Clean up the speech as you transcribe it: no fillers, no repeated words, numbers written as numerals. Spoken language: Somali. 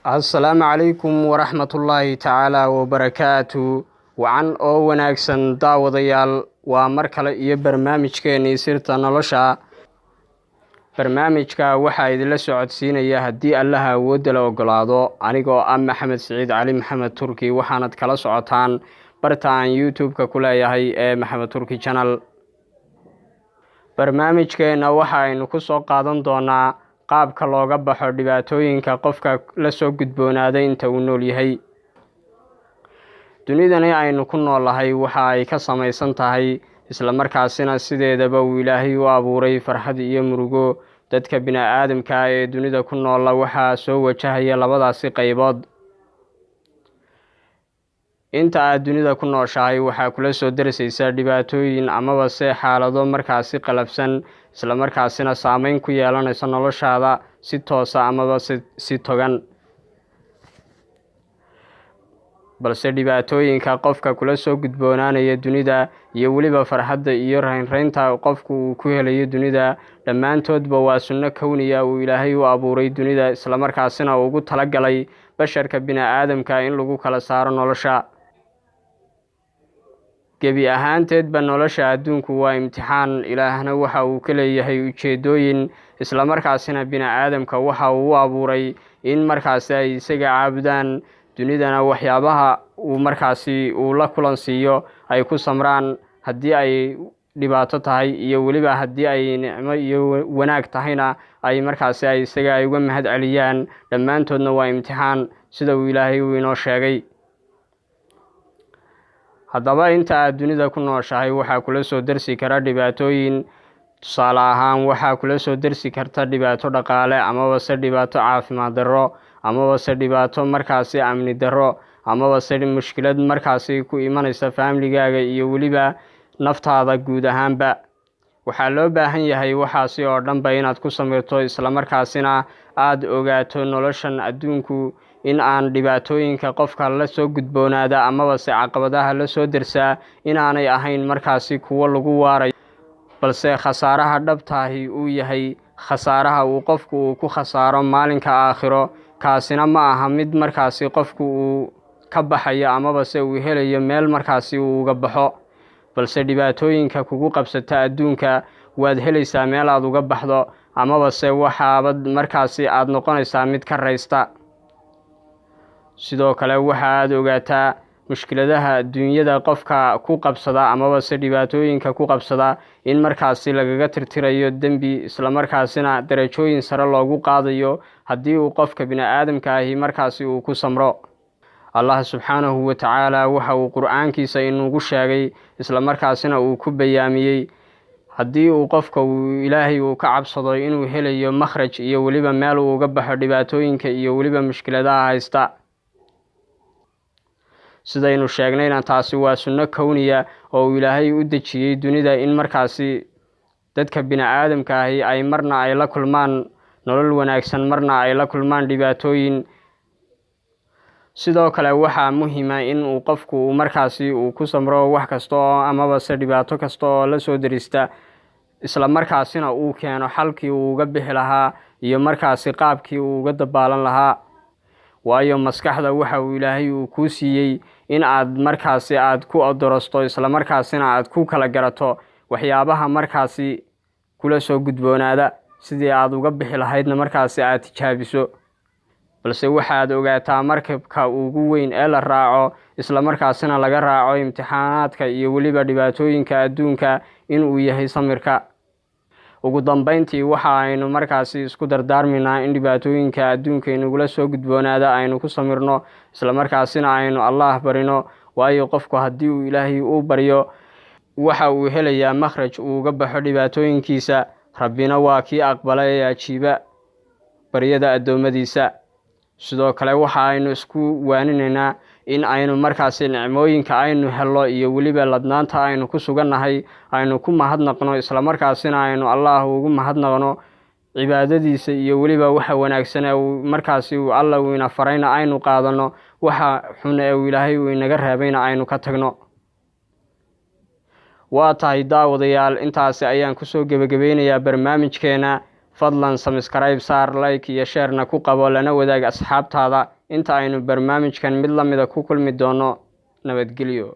Assalaamu calaykum waraxmatullaahi tacaala wabarakaatu. Wacan oo wanaagsan, daawadayaal. Waa mar kale iyo barnaamijkeenii Sirta Nolosha. Barnaamijka waxaa idinla socodsiinaya, haddii Allaha awoodda la ogolaado, anigoo ah Maxamed Siciid Cali, Maxamed Turki. Waxaanad kala socotaan barta aan YouTube-ka ku leeyahay ee Maxamed Turki Channel. Barnaamijkeenna waxa aynu ku soo qaadan doonaa qaabka looga baxo dhibaatooyinka qofka la soo gudboonaaday inta uu nool yahay. Dunidani aynu ku noolahay waxa ay ka samaysan tahay, islamarkaasina sideedaba uu Ilaahay u abuuray, farxad iyo murugo. Dadka bini-aadamka ee dunida ku noola waxaa soo wajahaya labadaasi qaybood. Inta aad dunida ku nooshahay waxaa kula soo darsaysaa dhibaatooyin amaba se xaalado markaasi qalafsan, islamarkaasina saameyn ku yeelanaysa noloshaada si toosa amaba si togan. Balse dhibaatooyinka qofka kula soo gudboonaanaya dunida iyo weliba farxadda iyo raynraynta qofku uu ku helayo dunida, dhammaantoodba waa sunno kowniya uu Ilaahay u abuuray dunida, islamarkaasina ugu talagalay basharka bini-aadamka in lagu kala saaro nolosha. Gebi ahaanteedba nolosha adduunku waa imtixaan. Ilaahna waxa uu ka leeyahay ujeedooyin, islamarkaasina bini-aadamka waxa uu u abuuray in markaasi ay isaga caabudaan, dunidana waxyaabaha uu markaasi uu la kulansiiyo ay ku samraan, haddii ay dhibaato tahay iyo weliba haddii ay nicmo iyo wanaag tahayna ay markaasi ay isaga ay uga mahad celiyaan. Dhammaantoodna waa imtixaan, sida uu Ilaahay uu inoo sheegay. Haddaba inta aad dunida ku nooshahay waxaa kula soo darsi kara dhibaatooyin. Tusaale ahaan, waxaa kula soo darsi karta dhibaato dhaqaale, amaba se dhibaato caafimaad darro, amaba se dhibaato markaasi amni darro, amaba se mushkilad markaasi ku imanaysa faamligaaga iyo weliba naftaada guud ahaanba. Waxaa loo baahan yahay waxaasi oo dhanba inaad ku samirto, islamarkaasina aada ogaato noloshan adduunku in aan dhibaatooyinka qofka la soo gudboonaada amaba se caqabadaha la soo darsaa inaanay ahayn markaasi kuwo lagu waarayo, balse khasaaraha dhabtaahi uu yahay khasaaraha uu qofku uu ku khasaaro maalinka aakhiro. Kaasina ma aha mid markaasi qofku uu ka baxayo amaba se uu helayo meel markaasi uu uga baxo. Balse dhibaatooyinka kugu qabsata adduunka waad helaysaa meel aad uga baxdo, amaba se waxaabad markaasi aada noqonaysaa mid ka raysta. Sidoo kale waxa aada ogaataa mushkiladaha adduunyada qofka ku qabsada amaba se dhibaatooyinka ku qabsada in markaasi lagaga tirtirayo dembi, islamarkaasina darajooyin sare loogu qaadayo haddii uu qofka bini-aadamka ahi markaasi uu ku samro. Allah subxaanahu wa tacaala waxa uu Qur-aankiisa inugu sheegay, islamarkaasina uu ku bayaamiyey, haddii uu qofka uu Ilaahay uu ka cabsado inuu helayo makhraj iyo weliba meel uu uga baxo dhibaatooyinka iyo weliba mushkiladaha haysta. Sidaynu sheegnayna, taasi waa sunno kowniya oo uu Ilaahay u dejiyey dunida in markaasi dadka bini-aadamka ahi ay marna ay la kulmaan nolol wanaagsan, marna ay la kulmaan dhibaatooyin. Sidoo kale waxaa muhima in uu qofku uu markaasi uu ku samro wax kasta oo amaba se dhibaato kasta oo la soo derista, isla markaasina uu keeno xalkii uu uga bixi lahaa iyo markaasi qaabkii uu uga dabaalan lahaa. Waayo, maskaxda waxa uu Ilaahay uu kuu siiyey in aad markaasi aada ku odorosto, islamarkaasina aad ku kala garato waxyaabaha markaasi kula soo gudboonaada, sidii aada uga bixi lahaydna markaasi aada tijaabiso. Balse waxaad ogaataa markabka ugu weyn ee la raaco, islamarkaasina laga raaco imtixaanaadka iyo weliba dhibaatooyinka adduunka, inuu yahay samirka. Ugu dambeyntii, waxa aynu markaasi isku dardaarmaynaa in dhibaatooyinka adduunka inagula soo gudboonaada aynu ku samirno, islamarkaasina aynu Allah barino. Waayo, qofku haddii uu Ilaahay uu baryo waxa uu helayaa makhraj uu uga baxo dhibaatooyinkiisa. Rabbina waa kii aqbala ee ajiiba baryada addoommadiisa. Sidoo kale waxa aynu isku waaninaynaa in aynu markaasi nicmooyinka aynu helno iyo weliba ladnaanta aynu ku sugannahay aynu ku mahadnaqno, islamarkaasina aynu Allah ugu mahadnaqno cibaadadiisa iyo weliba waxa wanaagsan ee uu markaasi uu Alla uu ina farayna aynu qaadano, waxa xun ee uu Ilaahay uu inaga reebayna aynu ka tagno. Waa tahay, daawadayaal, intaasi ayaan kusoo gebagabeynayaa barnaamijkeena. Fadlan subscribe saar, like iyo share-na ku qabo, lana wadaag asxaabtaada. Inta aynu barnaamijkan mid la mida ku kulmi doono, nabadgelyo.